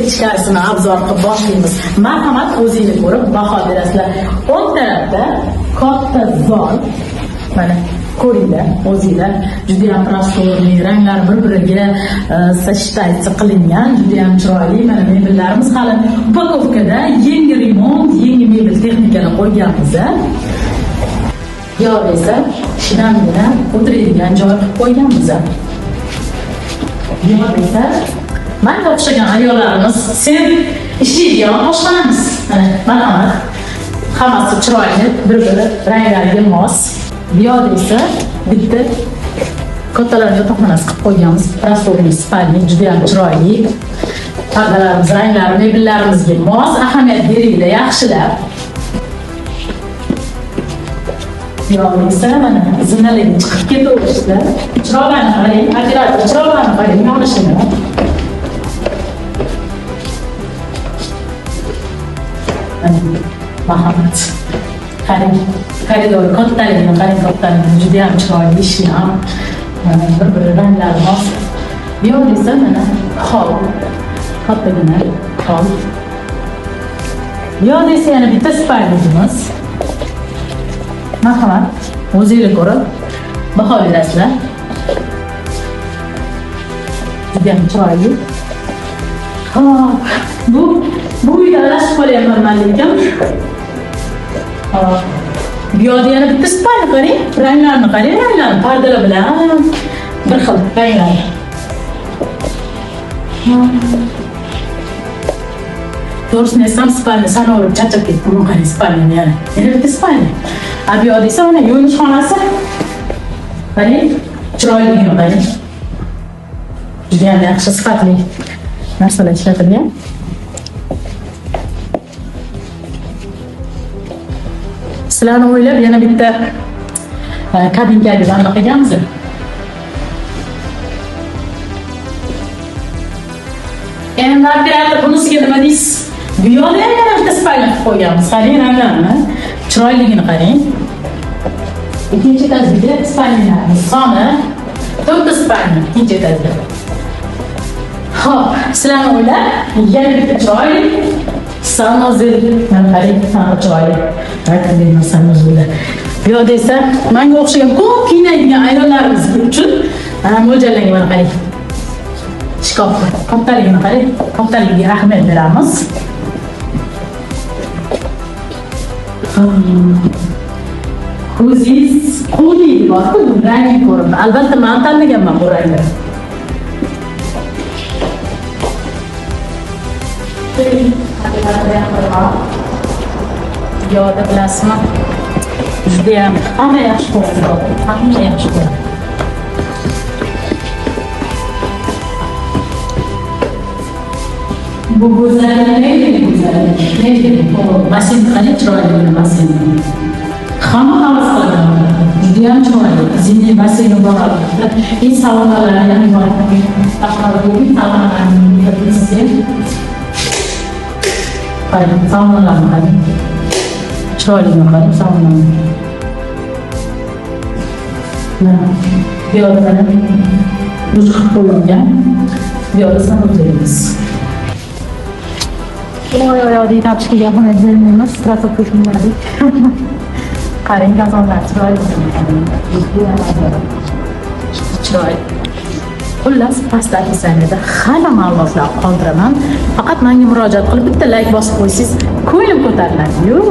Ichkarisini обзор qilib boshlaymiz. Marhamat, o'zinglar ko'rib baho berasizlar. O'ng tarafda katta zal. Mana ko'ringlar, o'zinglar juda ham просторный, ranglar bir-biriga сочетаться qilingan, juda ham chiroyli. Mana mebellarimiz hali упаковка da, yangi remont, yangi mebel texnikalar qo'yganmiz. Bu yoqda esa shinamgina o'tiradigan joy qilib qo'yganmiz. Bu yoqda esa manga o'xshagan ayollarimiz sen ishlaydigan oshxonamiz. Mana marhamat. Hammasi chiroyli, bir-biri ranglariga mos. Bu yoqda esa bitta kattalar yotoqxonasi qilib qo'yganmiz. Просторный спальня, juda ham chiroyli. Pardalarimiz ranglari mebellarimizga mos, ahamiyat beringlar yaxshilab. Bu yoqda esa mana zinalarga chiqib ketaverishdi. Chiroqlarni qarang, operator chiroqlarni qarang, yonishini. Marhamat. Qarang, koridor kattaligini qarang, kattaligini juda ham chiroyli ishlam. Mana bir-biri ranglari mos. Bu yoqda esa mana hol, kattagina hol. Bu yoqda esa yana bitta спальник imiz. Marhamat, o'zinglar ko'rib baho berasizlar. Juda ham chiroyli. Hop, bu uyda adashib qolyapman man lekin. Hop. Bu yoqda yana bitta спальня qarang, ranglarni qarang, ranglarni pardalar bilan bir xil ranglar. To'g'risini aytsam, спальня sanaverib charchab ketdim. Buni qarang, спальня ni yana. Yana bitta спальня. A bu yoqda esa mana yuvinish xonasi. Qarang, chiroyligini qarang. Juda ham yaxshi sifatli narsalar ishlatilgan. Sizlarni o'ylab yana bitta kabinkaga vanna qilganmiz. Endi operator bunisiga nima deysiz? Bu yoqda ham yana bitta спальня qilib qo'yganmiz. Qarang ranglarini, chiroyligini qarang. Ikkinchi etajdagi спальня larimiz soni 4 ta спальня ikkinchi etajda. Xo'p, sizlarni o'ylab yana bitta chiroyli санузел. Mana qarang, qanaqa chiroyli. Rangli санузел lar. Bu yoqda esa menga o'xshagan ko'p kiyinadigan ayollarimiz uchun mo'ljallangan, mana qarang. Shkaf kattaligini qarang, kattaligiga ahamiyat beramiz. Ko'zingiz quvniydi bor-ku, rangi ko'rib. Albatta men tanlaganman bu rangni. Bu yoqda bilasizmi? Judayam hamma yaxshi ko'radi. Hamma yaxshi ko'radi. Bu go'zallik neydi go'zallik? Neydi bu? Basseyn qarang, chiroyli basseyn. Hamma havas qiladi. Judayam chiroyli. Zimniy basseyni bor albatta. И saunalari ham bor. Tashqaridagi saunalarni sizga. Qarang, saunalarni qarang. Chiroyli qarang saunani. Mana bu yoqda mana dush qilib qo'yilgan. Bu yoqda санузел imiz. Oy oy oy, topishga ahamiyat bermaymiz. Krossovka kiymadik. Qarang, gazonlar chiroyli. Chiroyli. Xullas, pastda описание da hamma ma'lumotlar qoldiraman. Faqat menga murojaat qilib bitta like bosib qo'ysangiz, ko'nglim ko'tariladi. Yo'q.